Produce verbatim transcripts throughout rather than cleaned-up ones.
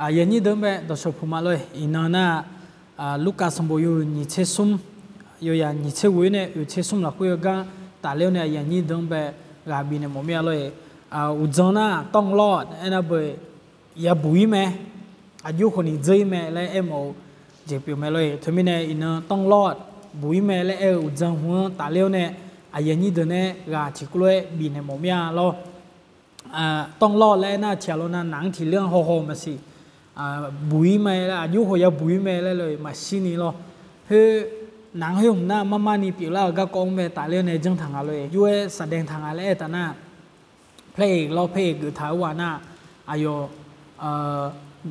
Aqyuif aqnyir deuq-anr bae dawqshawq puq ma lor-eq. Iqnan nar, Lurkaf sanqbof yawhuiq nyiq tser smr, yawyaq nyiq tser ghoe nae oeq tser smr lafkhoer heugar tafler-awr nae aqyuif aqnyir deuq-anr bae ghaq bifnaeq mawf mir-a lor-eq. Uqdzan nar ต้องรอด aernar beu yabuq-ir mae, aqjox khawf ni dzeur-ir mae laer aermawf-eu jeq pyeuf mae lor-eq. Teumirnae iqnan ต้องรอด buq-ir mae laer aer-eu uqdzan hu-anr tafler-awr nae aqyuif aqnyir deuq nae ghaq tiqkawv lof-aer bifnaeq mawf mir-a lor. ต้องรอด laer aernar tiqghaq lawnav naq-anr tiqler-anr hawhaw maqsiq, buq-ir mae laer aqjox khawf yabuq-ir mae laer lor-eq maqshir ni lor. Khoer naq-anr khoer hmq nar marmar ni pyeuflar-euq garkawv-anr bae tafler-awr nae janr taq nga lor-eq. Yur-aer saqdaeq taq nga laer aer taf nar, พระเอก lawr พระเอก geuf taq-eu ghaq nar, aqyawf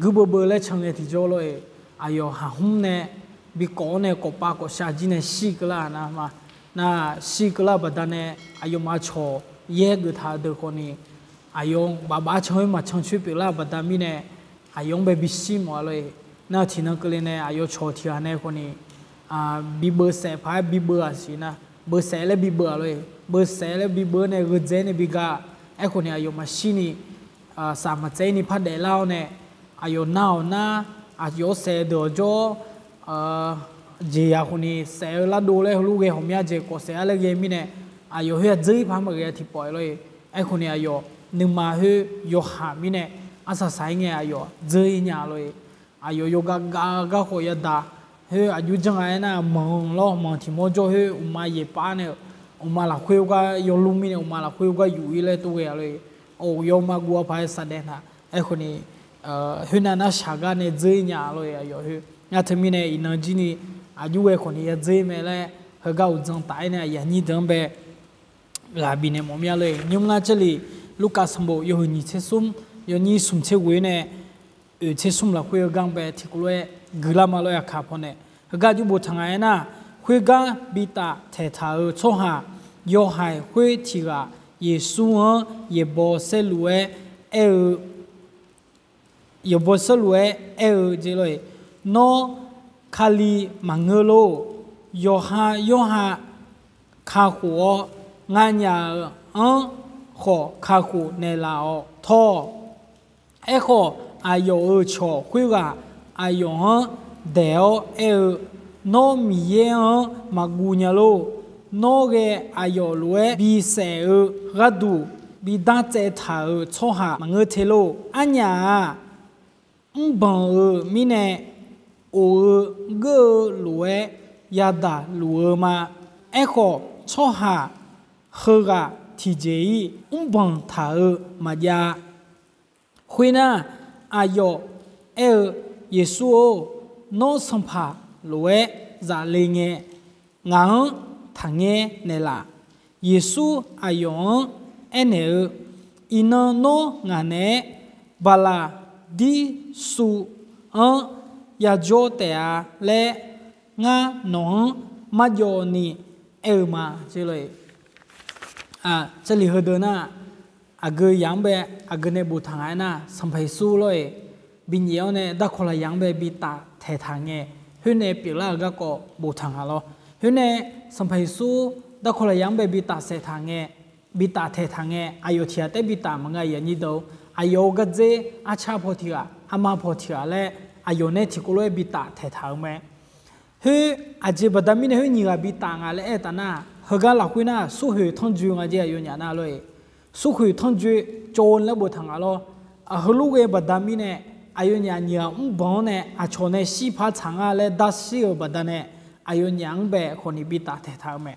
guirbeu beu laer can ngae tiqjawr lor-eq. Aqyawf haqhmr nae bi kawf-awr nae kawfpav kawfshav jir nae shir keuvlar-a nar ma. Nar shir keuvlar-eu baqdanae aqyawfmaf cawq yaer geuf taq-eu deuq khawf ni, aqyawf bafbav can-aer maqcan coer pyeuflar-eu baqda mirnae, aqyawf-anr bae bishir mawf-a lor-eq. Nar tiqnan keuvle nae aqyawf cawq tiq ghaq nae khawf ni, bibeu saef paq-aer bibeu-aq siq nar, beusaef laer bibeu-aq lor-eq. Beusaef laer bibeu-anr nae gheudzae nae bi ga. Aerkhawf ni aqyawf maqshir ni, saf maqtsaev-ir ni par daeflar-awr nae, aqyawf nar-awq nar, aqyawf-anr saef deuq-awq jawr-awr, jeqzaq khawf ni saef-eu lardov laer heulof ghae ghawqmya jeq kawf saef-a laer ghae mirnae, aqyawf khoer-aq dzeur-ir paq-aer maqghae-a tiqpawf-aer lor-eq. Aerkhawf ni aqyawf nuima khoer yawhaq mirnae arsaq saq-ir ngae aqyawf dzeur-ir nya lor-eq. Aqyawf yawgav gav-eu garkawv yadaq. Khoer aqjox janr nga aernar manq lawr manq tiq mawr jawr khoer uqma yaeqpav nae-euq, uqma lafkhoer gar yawlmr mirnae uqma lafkhoer gar yuf-ir laer tov ghae-a lor-eq. Yawma guv-a paq-aer saqdaeq taq. Aerkhawf ni khoernav nar shaq gar nae dzeur-ir nya lor-eq aqyawf khoer. Nar teumirnae iqnan jir ni aqjox ghae khawf ni yadzeur-ir mae laer heugar uqdzan taf-aer nae aqyuif aqnyir deuq-anr bae ghaq bifnaeq mawf mir-a lor-eq. Nymr nar jarlif Lurkaf sanqbof yawhuiq nyiq tser smr, yawnyir smq tser ghoe nae oeq tser smr lafkhoer-eu gar bae tiqkawv lof-aer guiqlar ma lor-eq. Aqkaq pawnae heugar aqjox boftaq nga aernar, khoergar bitaf taeqtaq-euq tsawrhaq yawhaiq khoer tiq ghaq Yeqsur-anr yaeqbawq saerluf-aer aer-eu, yaeqbawq saerluf-aer aer-eu jeq lor-eq, Nawr, Kali maqngeur lor. Yawqha yawrha kakhof-awr nganyaf-euq-anr khawf kakhof naeqlaf-awq tawr. Aerkhawf, aqyawf-euq cawq khoerghaq aqyawf-anr daeq-awr aer-eu, Nawr Miqyaer-anr maqguv nya lor. Nawr ghae aqyawf lof-aer bisaef-eu gharduq bidar tsaev taq-euq tsawrhaq maqngeur te lor. Arnyaf-aq, mrbanq-euq mirnae of-eu geur-eu lof-aer yadaq luf-eu ma. Aerkhawf, tsawrhaq heughaq tiqjeq-ir mrbanq taq-eu maqjav-a. Khoernar, aqyawf aer-eu, Yeqsur-or, nawr sanqpaq lof-aer zaf le ngae, ngaq-anr taqngaer naeqlaf. Yeqsur aqyawf-anr aernaeq-eu, Iqnan nawr ngaq naeq-aer Baqlaqdirsuv-anr yajawr taef-a laer ngar nawq-anr marjawv ni aer-eu ma. Jarlif heudeuq nar, aqgeu yaq-anr bae aqgeu nae boftaq nga aernar, Sanqpaq Yeqsur lor-eq, binyaef-awr nae darkawq lafyaq-anr bae bitaf taeqtaq ngae, khoer nae pyeuflar-euq garkawv boftaq nga lor. Khoer nae Sanqpaq Yeqsur darkawq lafyaq-anr bae bitaf saeqtaq ngae, bitaf taeqtaq ngae, aqyawf tiq ghaq taef bitaf maqngeur, aqyuif aqnyir deuq-or. Aqyawf-euq gardzer arcar paw tiq ghaq, arma paw tiq ghaq laer aqyawf nae tiqkawv lof-aer bitaf taeqtaq-euq mae. Khoer aqjeq baqda mirnae khoer nyiq ghaq bitaf nga laer aer taf nar, heugar lafkhoer nar smrkhoeq tanrjoe nga jeq aqyawfnyaf nar lor-eq. Smrkhoeq tanrjoe cawv-eu laer boftaq nga lor. Heulof ghae baqda mirnae, aqyawfnyaf nyiq ghaq mrbanq-anr nae aqcawq nae shir par tsaq nga laer darshir-euq baqdanae, aqyawfnyaf-anr bae khawf ni bitaf taeqtaq-eu mae.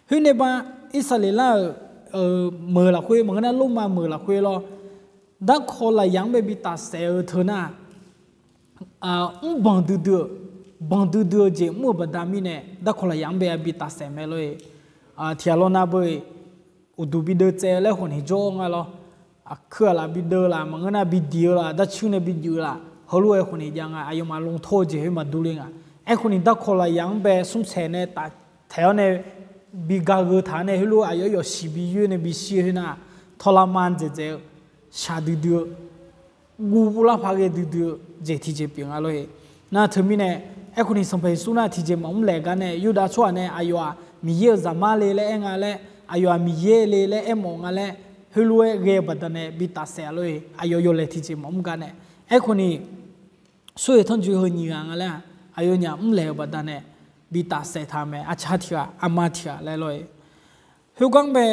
Khoer nae ba, Irsaqleqlav-euq meuq lafkhoer maqngeur nar, Lormav meuq lafkhoer lor, darkawq lafyaq-anr bae bitaf saef-eu teu nar, mrbanq duidui-eu, banq duidui-eu jeq mr-euq baqda mirnae darkawq lafyaq-anr bae bitaf saef mae lor-eq. Tiq ghaq lawnav beu-eq, uqduq bideuv tsaev-eu laer khawf ni jawr nga lor. Aqkuir aqlaf bideuv laf, maqngeur nar bidiq-eu laf, darcuir nae bijuif-eu laf, heulof-aer khawf ni jav nga. Aqyawfmaf lmqtawr-eu jeq khoer maqdur le nga. Aerkhawf ni darkawq lafyaq-anr bae smrtsaeq nae taftaeq-awr nae bi gagheu taq-awr nae, heulof aqyawf-aer yawqshiq bi yoer nae bishir khoer nar, tawlavma dzaeqdzaeq-eu, shaq duidui-eu, guv uvlar paq ghae duidui-eu jeq tiqjeq pyeuf nga lor-eq. Nar teumirnae, aerkhawf ni Sanqpaq Yeqsur nar tiqjeq maqmr laeq gar nae, Yurdav tsawrhaq nae aqyawf-aq Miqyaer-euq zaqmar le laer aer nga laer, aqyawf-aq Miqyaer le laer aermawf nga laer, heulof-aer ghae-eu baqdanae bitaf saef-a lor-eq. Aqyawf yawlaeq tiqjeq maqmr gar nae, aerkhawf ni Sur-eq tanrjoe heu nyiq ghaq nga laer-aq, aqyawfnyaf mrlaeq-euq baqdanae bi tafsaef taq-eu mae. Aqcaq tiq ghaq, aqma tiq ghaq laer lor-eq. Khoergar bae,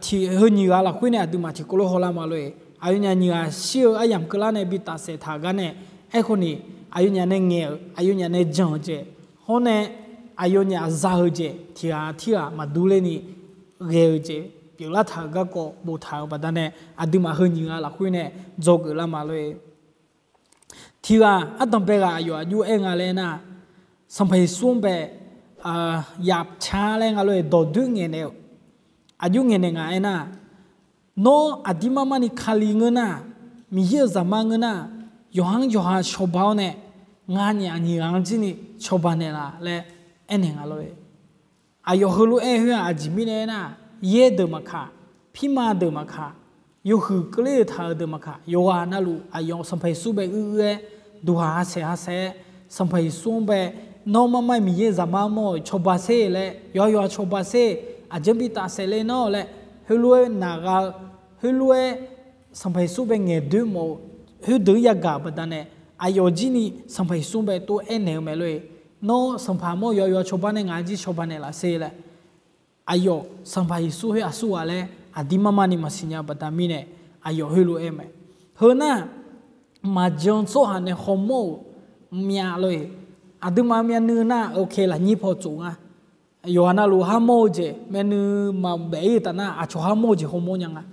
tiq heu nyiq ghaq lafkhoer nae aqduimaf tiqkawv lof hawlar ma lor-eq. Aqyawfnyaf nyiq ghaq shir-eu aryamq keuvlar nae bi tafsaef taq-eu gar nae, aerkhawf ni aqyawfnyaf nae ngaeq-euq, aqyawfnyaf nae jan-euq jeq, hawr nae aqyawfnyaf za-eu jeq tiq ghaq tirghaq maqdur ler ni ghae-eu jeq pyeuflar taq-euq garkawv boftaq-euq baqdanae, aqduimaf heu nyiq ghaq lafkhoer nae dzawgeuf lar ma lor-eq. Tiq ghaq ardanq bae ghaq aqyawf aqjox aer nga laer nar, Sanqpaq Yeqsur-anr bae, yaf ca laer nga lor-eq, dawqdoer ngaeqnaeq-eu aqjox ngaeqnaeq nga aernar, Nawr aqdir mar mar ni Kali ngeur nar, Miqyaer-euq zaqmar ngeur nar, yawqha-anr yawqha cawba-awr nae, nganyaf nyiq ghaq-anr jir ni cawba naeqlaf laer aernaeq nga lor-eq. Aqyawf heulof-aer khoer-aq, aqjeq mirnae aernar, yaer deuq maqkaq, pirma deuq maqkaq, yawhuiq keuvler-eu taq-euq deuq maqkaq, yawqghaq navluf aqyawf Sanqpaq Yeqsur bae uir-aer, duqhaq hasaeq hasaeq-aer, Sanqpaq Yeqsur-anr bae, Nawr mar mar Miqyaer zaqmar mawr-euq cawba sher laer, yawqha yawqha cawba sher, aqjeq-anr bi tafsaef le nawr laer, heulof-aer naqgha-eu, heulof-aer Sanqpaq Yeqsur bae ngaeqdoer mawf-eu, khoerdeuq-anr yagaq-euq baqdanae, aqyawf jir ni Sanqpaq Yeqsur bae tov-aer naeq-eu mae lor-eq. Nawr sanqpaq mawr yawqha yawqha cawba nae ngaq-anr jir cawba naeqlaf sher laer, aqyawf Sanqpaq Yeqsur khoer aqsurghaq laer aqdir mar mar ni maqsiq nya-eu baqda mirnae, aqyawf heulof-aer mae. Heu nar, maqjan tsawrhaq nae hawmawr-euq myav lor-eq. Aqduimaf myavnuiv nar, ok, lafnyir paw tsof nga. Yawqghaq navluf har mawr-eu jeq myavnuiv maqbaef ir-eu taf nar, aqcawq har mawr-eu jeq hawmawr nya nga.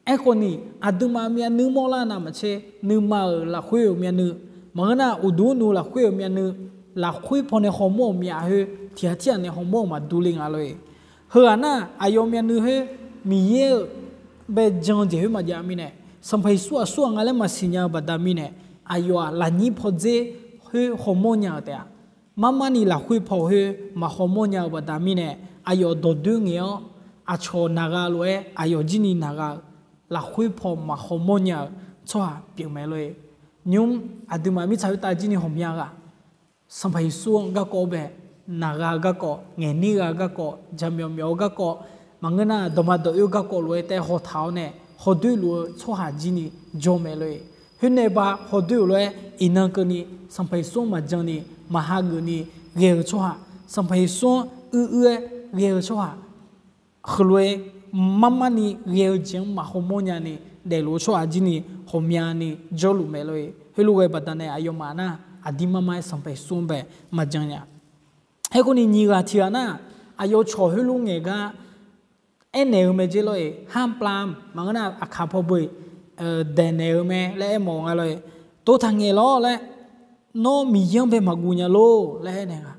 Aerkhawf ni, aqduimaf myavnuiv mawrlar navmaqtser, nuima-euq lafkhoer-euq myavnuiv, maqngeur nar uqduq nuiv lafkhoer-euq myavnuiv, lafkhoer pawnae hawmawr-euq myav khoer tiq ghaq tirghaq nae hawmawr-euq maqdur le nga lor-eq. Heughaq nar, aqyawf myavnuiv khoer Miqyaer-euq bae jan-eu jeq khoer maqjav mirnae, Sanqpaq Yeqsur aqsurghaq nga laer maqsiq nya-eu baqda mirnae, aqyawf-aq lafnyir pawdzer khoer hawmawr nya-euq taef-a. Mar mar ni lafkhoer paw khoer maq hawmawr nya-eu baqda mirnae, aqyawf dawqdoer ngaeq-awr, aqcawq naqgha lof-aer aqyawf jir ni naqgha-eu, lafkhoer paw maq hawmawr nya-euq tsawrhaq pyeuf mae lor-eq. Nymr aqduimaf mirtsaq khoertav jir ni ghawqmya ghaq, Sanqpaq Yeqsur-anr garkawv bae, naqgha-eu garkawv, ngaeqnir gha-eu garkawv, jaqmyawf myawf-eu garkawv, maqngeur nar dawqma dawq oer-eu garkawv lof-aer taef hawtaq-awr nae, hawdoer luf-eu tsawrhaq jir ni jawr mae lor-eq. Khoer nae ba hawdoer-euq lof-aer iqnan keuvni, Sanqpaq Yeqsur-anr maqjan ni, maq hageuf ni ghae-eu tsawrhaq, Sanqpaq Yeqsur-anr uir uir-aer ghae-eu tsawrhaq, heulof-aer mar mar ni ghae-eu jeq-anr maq hawmawr nya ni daefluf-eu tsawrhaq jir ni ghawqmya ni jawrluf mae lor-eq. Heulof ghae baqda nae aqyawfmaf nar, aqdir mar mar-aer Sanqpaq Yeqsur-anr bae maqjan nya. Aerkhawf ni nyiq ghaq tiq ghaq nar, aqyawf cawq heulof ngaeq gar aernaeq-eu mae jer lor-eq. Har plam maqngeur nar aqkaq paw beu-eq daeqnaeq-eu mae laer aermawf nga lor-eq. Dov taq ngaeq lawr laer, Nawr Miqyaer-anr bae maqguv nya lor laer aernaeq nga.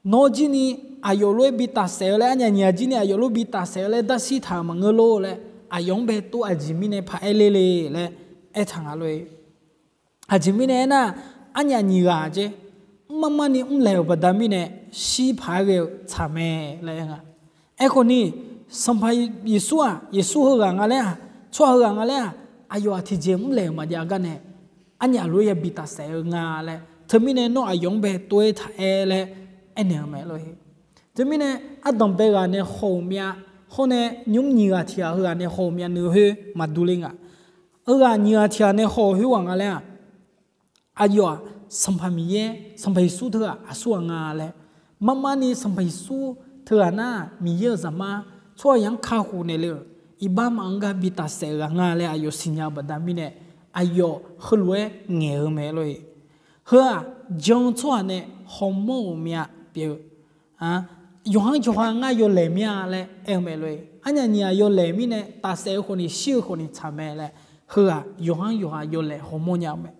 Nawr jir ni aqyawf lof-aer bi tafsaef-eu laer, arnyaf nyiq ghaq jir ni aqyawf lof bi tafsaef-eu laer darshir taq-euq maqngeur lor laer, aqyawf-anr bae tov aqjeq mirnae paq-aer ler le laer aertaq nga lor-eq. Aqjeq mirnae aernar, arnyaf nyiq ghaq jer, mr mar mar ni mrlaeq-euq baqda mirnae, shir paq-aer ghae-eu tsaq mae laer aer nga. Aerkhawf ni, Sanqpaq Yeqsur-aq, Yeqsur heughaq nga laer-aq, tsawrhaq heughaq nga laer-aq, aqyawf-aq tiqjeq mrlaeq-euq maqjav gar nae, arnyaf lof-aer yabi tafsaef-eu nga laer, teumirnae nawr aqyawf-anr bae tov-aer taq-aer laer aernaeq-eu mae lor-eq. Teumirnae ardanqbae ghaq nae haw-euq myav, hawr nae nymr nyiq ghaq tiq ghaq heughaq nae haw-euq myavnuiv khoer maqdur ler nga. Heughaq nyiq ghaq tiq ghaq nae haw-euq khoerghaq nga laer-aq, aqyawf-aq Sanqpaq Miqyaer, Sanqpaq Yeqsur teughaq aqsurghaq nga laer, mar mar ni Sanqpaq Yeqsur teughaq nar Miqyaer-euq zaqmar, tsawrhaqzaq-anr kakhof naeq le-euq, iqbax maf-anr gar bi tafsaef-eu ghaq nga laer aqyawf siqnya-eu baqda mirnae, aqyawf heulof-aer ngaeq-eu mae lor-eq. Heu-aq, jan-eu tsawrhaq nae hawmawr-euq myav pyeuf-eu, yawqha-anr yawqha ngar yawlaeq mir-a laer aer-eu mae lor-eq. Arnyaf nyiq ghaq yawlaeq mirnae tafsaef-eu khawf ni shir-eu khawf ni tsaq mae laer, heughaq yawqha-anr yawqha yawlaeq hawmawr nya-eu mae.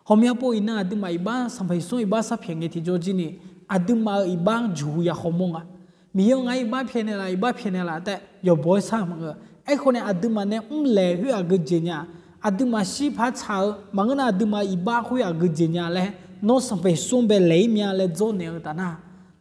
Ghawqmya pov iqnan aqduimaf iqbax Sanqpaq Yeqsur iqbax sharpyaeq ngae tiqjawr jir ni, aqduimaf-euq iqbax-anr juq ya hawmawr nga. Miqyaer-anr ngar iqbax pyaeqnaeq laf, iqbax pyaeqnaeq laf taef yawqbawq-aer sar maqngeur. Aerkhawf nae aqduimaf nae mrlaeq khoer aqgeujeq nya, aqduimaf shir paq tsaq-eu maqngeur nar aqduimaf-euq iqbax khoer aqgeujeq nya laer, nawr Sanqpaq Yeqsur-anr bae laeq-ir mya laer dzawrnaeq-eu taf nar,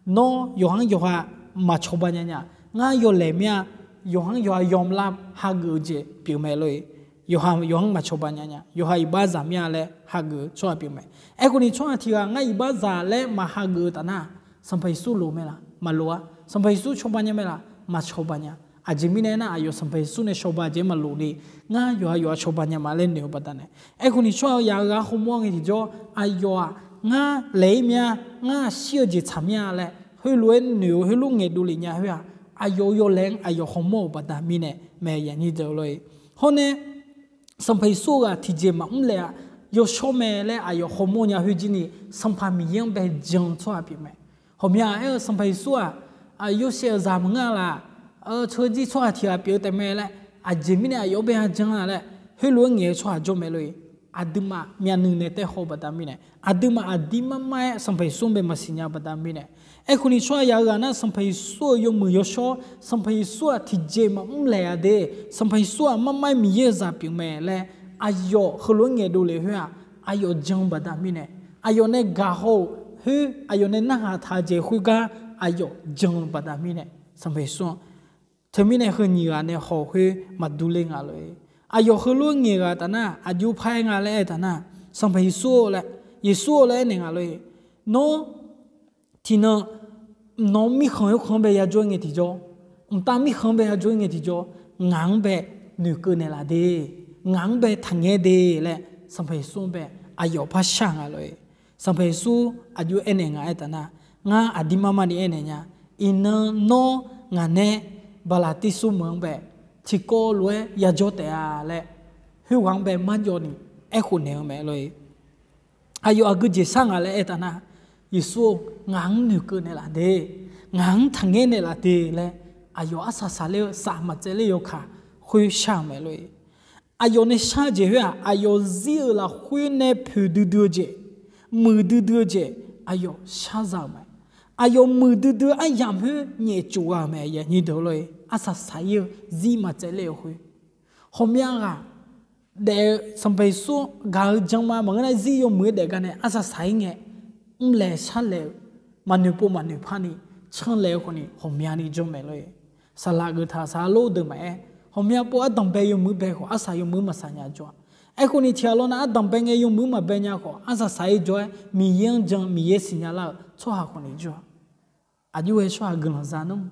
nawr yawqha-anr yawqha maqcawba nya nya. Ngar yawlaeq mir-a, yawqha-anr yawqha yawmlar hageuf-eu jeq pyeuf mae lor-eq. Yawqha yawqha-anr maqcawba nya nya, yawqha iqbax zaq mir-a laer hageuf-eu tsawrhaq pyeuf mae. Aerkhawf ni tsawrhaq tiq ghaq ngar iqbax zaq laer maqhageuf-eu taf nar, Sanqpaq Yeqsur loq mae laf? Maqloq-a. Sanqpaq Yeqsur cawba nya mae laf? Maqcawba nya. Aqjeq mirnae aernar, aqyawf Sanqpaq Yeqsur nae cawba jeq maqlof ni, ngar yawqha yawqha cawba nya ma laer noeq-eu baqdanae. Aerkhawf ni tsawrhaq yaq-eu ghaq khawmawr ngae tiqjawr, aqyawf-aq, ngar laeq-ir mya, ngar shir-eu jeq tsaq mya laer heulof-aer noeq-eu heulof ngaeqdov lef nya khoer-aq, aqyawf-euq yawlaeq-anr aqyawf khawmawr-euq baqda mirnae mae, aqyuif aqnyir deuq lor-e. Hawr nae Sanqpaq Yeqsur-eu ghaq tiqjeq maqmr laef-a, yawshawr mae laer aqyawf khawmawr nya khoer jir ni, Sanqpaq Miqyaer-anr bae jan-eu tsawrhaq pyeuf mae. Hawqmya aer-eu Sanqpaq Yeqsur-aq, Yorsaev-euq zaq maqngeur-a laf, cawjir tsawrhaq tiq ghaq pyeuf-eu taef mae laer, aqjeq mirnae aqyawf-anr bae jan-a laer, heulof-aer ngaeq-eu tsawrhaq jawr mae lor-e. Aqduimaf myavnuiv nae taev haw-eu baqda mirnae, aqduimaf aqdir mar mar-aer Sanqpaq Yeqsur-anr bae maqsiq nya-eu baqda mirnae. Aerkhawf ni tsawrhaq yaq-eu ghaq nar, Sanqpaq Yeqsur-euq yawmuiq yawshawr, Sanqpaq Yeqsur-aq tiqjeq maqmr laef-a de, Sanqpaq Yeqsur-aq mar mar-aer Miqyaer-euq zaq pyeuf mae laer, aqyawf heulof-aer ngaeqdov lef khoer-aq, aqyawf jan-eu baqda mirnae, aqyawf nae gaq haw-euq khoer, aqyawf nae narhaq taq-eu jeq khoergar aqyawf jan-eu baqda mirnae, Sanqpaq Yeqsur-anr teumirnae heu nyiq ghaq nae haw-euq khoer maqdur ler nga lor-e. Aqyawf heulof-aer ngaeq ghaq taf nar, aqjox par-aer nga laer aer taf nar, Sanqpaq Yeqsur-or laer, Yeqsur-or laer aernaeq nga lor-e. Nawr tiqnan nawq-anr mirkhanq-aer khanq-anr bae yajawr-aer ngae tiqjawr, mqtav mirkhanq-anr bae yajawr-aer ngae tiqjawr, ngaq-anr bae noeqkeuv naeqlaf de, ngaq-anr bae taqngaer de laer Sanqpaq Yeqsur-anr bae aqyawf par shar nga lor-e. Sanqpaq Yeqsur aqjox aernaeq nga aer taf nar, ngar aqdir mar mar ni aernaeq nya. Iqnan nawr ngaq nae baqlaqtisur meuq-anr bae tiqkawv lof-aer yajawr taef-a laer, khoerghaq-anr bae marjawv ni aerkhof naeq-eu mae lor-e. Aqyawf aqgeu jeq shar nga laer aer taf nar, Yeqsur-or, ngaq-anr noeqkeuv naeqlaf de, ngaq-anr taqngaer naeqlaf de laer, aqyawf arsaq saqler-eu saf maqtsaevler yawkaq khoer shar-eu mae lor-e. Aqyawf nae shar-eu jeq khoer-aq, aqyawf zir-euq lafkhoer nae poeq duidui-eu jeq, muiq duidui-eu jeq, aqyawf shar za-euq mae. Aqyawf muiq duidui aryamq khoer nyaefcof gha-euq mae, aqyuif aqnyir deuq lor-e. Arsaq saq-ir-eu zir maqtsaevler-eu khoer, hawqmya ghaq daef-eu Sanqpaq Yeqsur gaq-eu jan ma maqngeur nar, zir yawmuiq-aer daef gar nae arsaq saq-ir ngae, mrlaeq sharlaeq-eu, maqnoeq pov maqnoeq par ni canlaeq-eu khawf ni hawqmya ni jawr mae lor-e. Saqlaq geuftaq saqlaq lor deuq maqaer, hawqmya pov ardanqbae yawmuiq-aer bae khawf arsaq yawmuiq-aer maqsaq nya jawr-a. Aerkhawf ni tiqghaq lawr nav ardanqbae ngae yawmuiq-aer maqbae nya khawf, arsaq saq-ir jawr-aer Miqyaer-anr jan, Miqyaer siqnya lar-eu tsawrhaq khawf ni jawr-a. Aqjox ghae tsawrhaq guiqlanq za nmr.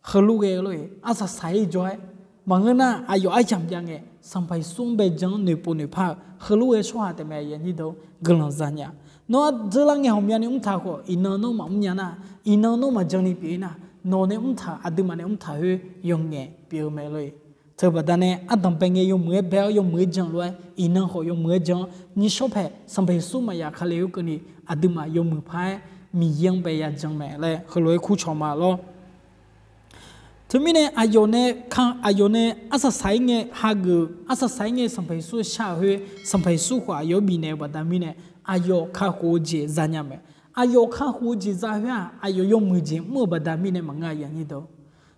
Heulof ghae lor-e, arsaq saq-ir jawr-aer, maqngeur nar aqyawf aryamq jav ngae, Sanqpaq Yeqsur-anr bae jan-anr noeqpov noeqpar-eu heulof ghae tsawrhaq taef mae, aqyuif aqnyir deuq-or, guiqlanq za nya. Nawr dzeur lar ngae hawqmya ni mrtaq khawf, iqnan nawr maqmr nya nar, iqnan nawr maqjan ni pyeuf-ir nar, nawq nae mrtaq, aqduimaf nae mrtaq khoer yawqngaef pyeuf-eu mae lor-e. Teubaqda nae ardanqbae ngae yawmuiq-aer bae-awr yawmuiq-aer jan lof-aer, iqnan khawf yawmuiq-aer jan-awr, nyishawr paeq Sanqpaq Yeqsur maqyaf kale-eu keuvni, aqduimaf yawmuiq par-aer Miqyaer-anr bae yajan mae laer heulof-aer kurcawq ma lor. Teumirnae aqyawf nae ka, aqyawf nae arsaq saq-ir ngae hageuf-eu, arsaq saq-ir ngae Sanqpaq Yeqsur shar-euq khoer, Sanqpaq Yeqsur khawf aqyawf-anr bifnaeq-eu baqda mirnae, aqyawf kakhof-eu jeq zanya mae. Aqyawf kakhof-eu jeq za khoer-aq, aqyawf yawmuiq jeq mr-euq baqda mirnae maqngeur, aqyuif aqnyir deuq-or.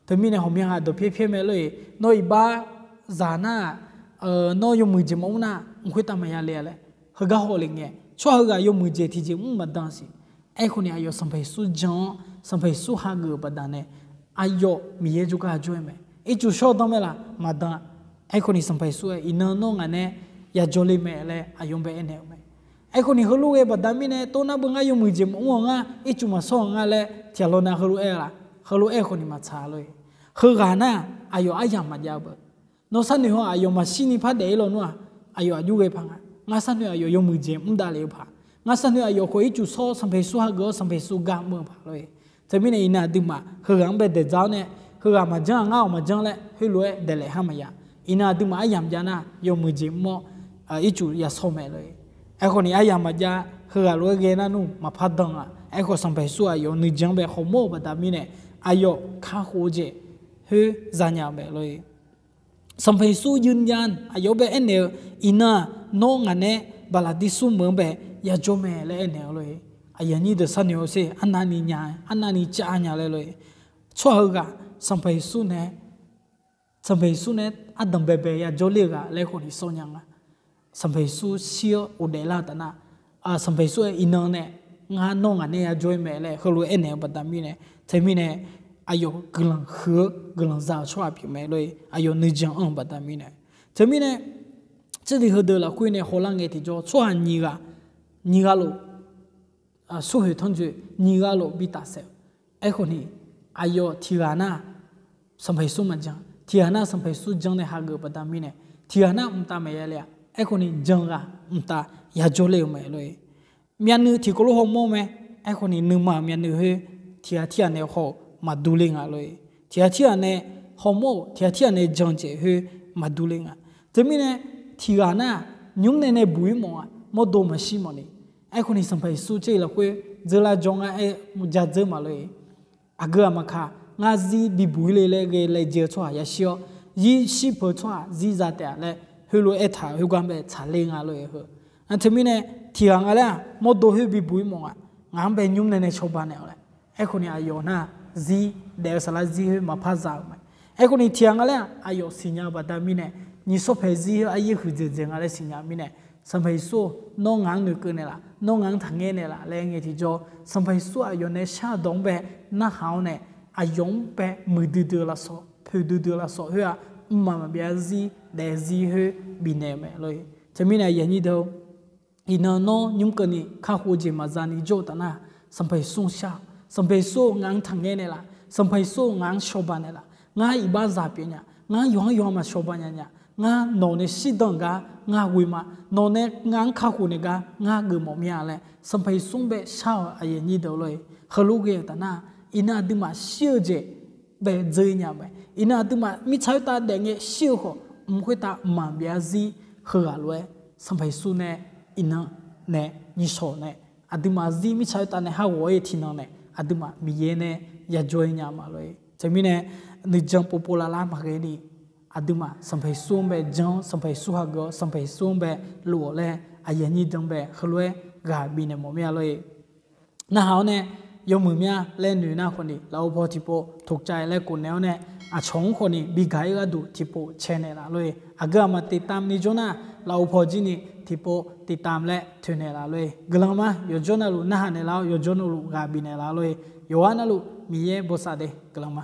Teumirnae hawqmya ghaq dawqpyaer pyaer mae lor-e, nawr iqbax zaq nar, nawr yawmuiq jeq maqmr nar, mq khoertav maqya le-a laer, heugar hawle ngae, tsawrhaq heughaq yawmuiq jeq tiqjeq mr maqdan siq. Aerkhawf ni aqyawf Sanqpaq Yeqsur jan-awr, Sanqpaq Yeqsur hageuf-euq baqda nae, aqyawf Miqyaer jawrgar jawr-aer mae. Ircuf shawr dan mae laf maqdan. Aerkhawf ni Sanqpaq Yeqsur-aer iqnan nawr ngaq nae yajawr le mae laer aqyawf-anr bae aernaeq-eu mae. Aerkhawf ni heulof ghae baqda mirnae, tov nar beu ngar yawmuiq jeq maqmr-awq ngar, ircuf maqshawr-awq ngar laer tiqghaq lawr nav heulof aer-eu laf, heulof aer-eu khawf ni maqtsaq lor-e. Heughaq nar, aqyawf aryamq maqjav-eu beu. Nawr sharnoeq haw-aq, aqyawf maqshir ni par daef-ir lawnmr-aq, aqyawf aqjox ghae paq nga. Ngar sharnoeq aqyawf yawmuiq jeq mr davlef-eu paq. Ngar sharnoeq aqyawf khawf ircuf shawr-awr Sanqpaq Yeqsur hageuf-awr Sanqpaq Yeqsur gar mr-eu paq lor-e. Teumirnae iqnan aqduimaf heughaq-anr bae daeqdzaq-awr nae, heughaq maqjan-aq ngar-awq maqjan laer heulof-aer daeqlaef har maqya. Iqnan aqduimaf aryamq jav nar yawmuiq jeq mr-awr ircuf yashawr mae lor-e. Aerkhawf ni aryamq maqjav heughaq lof-aer ghae nar nmr maqpar dan-a. Aerkhawf Sanqpaq Yeqsur aqyawf nuijan-anr bae khawf mawr-euq baqda mirnae, aqyawf kakhof-eu jeq khoer zanya-eu mae lor-e. Sanqpaq Yeqsur yeunya aqyawf-anr bae aernaeq-eu, iqnan-aq nawr ngaq nae baqlaqtisur meuq-anr bae yajawr mae laer aernaeq-eu lor-e. Aqyuif aqnyir deuq sharnoeq-awr sher, arnavni nya, arnavni cav nya laer lor-e. Tsawrhaq heughaq Sanqpaq Yeqsur nae Sanqpaq Yeqsur nae ardanq baebae yajawr ler-eu ghaq laer khawf ni sawr nya nga. Sanqpaq Yeqsur shir-awr ghofdaef lar-eu taf nar, Sanqpaq Yeqsur-aer iqnan nae ngar nawr ngaq nae yajawr-ir mae laer heulof-aer aernaeq-eu baqda mirnae, teumirnae aqyawf guiqlanq huiq-eu guiqlanq za-eu tsawrhaq pyeuf mae lor-e, aqyawf nuijan anr-eu baqda mirnae. Teumirnae tserdiq heudeuq lafkhoer nae hawlar ngae tiqjawr tsawrhaq nyiq ghaq, nyiq ghaq lof, smrkhoeq tanrjoe nyiq ghaq lof bi tafsaef-eu. Aerkhawf ni aqyawf tiq ghaq nar, Sanqpaq Yeqsur maqjan. Tiqghaq nar Sanqpaq Yeqsur jan nae hageuf-eu baqda mirnae, tiqghaq nar mqtav maeq ya le-aq, aerkhawf ni jan ghaq mqtav yajawr le-eu mae lor-e. Myavnuiv tiqkawv lof hawmawr mae, aerkhawf ni nuima-euq myavnuiv khoer tiqghaq tirghaq nae haw-euq maqdur le nga lor-e. Tiqghaq tirghaq nae hawmawr-euq, tiqghaq tirghaq nae jan dzaeq khoer maqdur le nga. Teumirnae tiqghaq nar nymr nae nae buq-ir mawf-a, mawrdo maqshir mawf ni. Aerkhawf ni Sanqpaq Yeqsur tser-iq lafkhoer dzeurlar jawr ngar aer ja dzeur ma lor-e. Aqgeu aqmaqkaq ngar zir bibuq ir le laer ghae laejae-eu tsawrhaq yashir-awr, zir shir peuq-eu tsawrhaq zir za taef-a laer heulof-aer aertaq-euq khoergar bae tsaqler nga lor-e heu. Nar teumirnae tiqghaq nga laer-aq mawrdo khoer bibuq-ir mawf nga, ngaq-anr bae nymr nae nae cawba naeq-awq laer. Aerkhawf ni aqyawf nar zir daef-eu saflar zir khoer maqpar za-euq mae. Aerkhawf ni tiqghaq nga laer-aq aqyawf siqnya-eu baqda mirnae, nyiq sawr paeq zir khoer aryaer huiqdzaeq dzaeq nga laer siqnya-eu mirnae, Sanqpaq Yeqsur-or, nawr ngaq-anr noeqkeuv naeqlaf, nawr ngaq-anr taqngaer naeqlaf laer ngae tiqjawr, Sanqpaq Yeqsur aqyawf nae shar-eu dawq-anr bae narhaq-awr nae, aqyawf-anr bae muiqdui dui-eu lafsawq, poeqdui dui-eu lafsawq khoer-aq, mqmaq maqbyav zir daef zir khoer bifnaeq-eu mae lor-e. Teumirnae aqyuif aqnyir deuq-or, iqnan nawr nymr keuvni kakhof-eu jeq maqza ni jawr-eu taf nar, Sanqpaq Yeqsur-anr shar-awq. Sanqpaq Yeqsur-or, ngaq-anr taqngaer naeqlaf. Sanqpaq Yeqsur-or, ngaq-anr cawba naeqlaf. Ngar iqbaxzaq pyeuf nya, ngar yawqha-anr yawqha maqcawba nya nya, ngar nawq nae shirdan-eu gar ngar ghoe ma, nawq nae ngaq-anr kakhof naeq gar ngar geufmawf mir-a laer Sanqpaq Yeqsur-anr bae shar-awq aqyuif aqnyir deuq lor-e. Heulof ghae-euq taf nar, iqnan aqduimaf shir-eu jeq bae dzeur-ir nya mae. Iqnan aqduimaf mirtsaq khoertav daefngae shir-eu khawf, mq khoertav maqbyav zir heughaq lof-aer Sanqpaq Yeqsur nae iqnan nae nyiqshawq nae aqduimaf zir mirtsaq khoertav nae har ghawf-ir tiqnan nae aqduimaf Miqyaer nae yajawr-ir nya ma lor-e. Teumirnae nuijan povpov lavlar maqghae ni, aqduimaf Sanqpaq Yeqsur-anr bae jan-awr, Sanqpaq Yeqsur hageuf-awr, Sanqpaq Yeqsur-anr bae lof-awq laer aqyuif aqnyir deuq-anr bae heulof-aer ghaq bifnaeq mawf mir-a lor-e. Narhaq-awr nae yawmuiq mya laer noeq nar khawf ni, lafov paw tiqpov toqcav laer khofnaeq-awr nae, aqcawq-anr khawf ni bigaq-ir gharduq tiqpov caenaeq laf lor-e. Aqgeu aqmaf tiqtam ni jawr nar, lafov paw jir ni tiqpov tiqtam laer toeqnaeq laf lor-e. Guiqlanq ma. Yawqjawr navluf narhaq naeqlaf-awr, yawqjawr navluf ghaq bifnaeq laf lor-e. Yawqghaq navluf Miqyaer bosav de. Guiqlanq ma.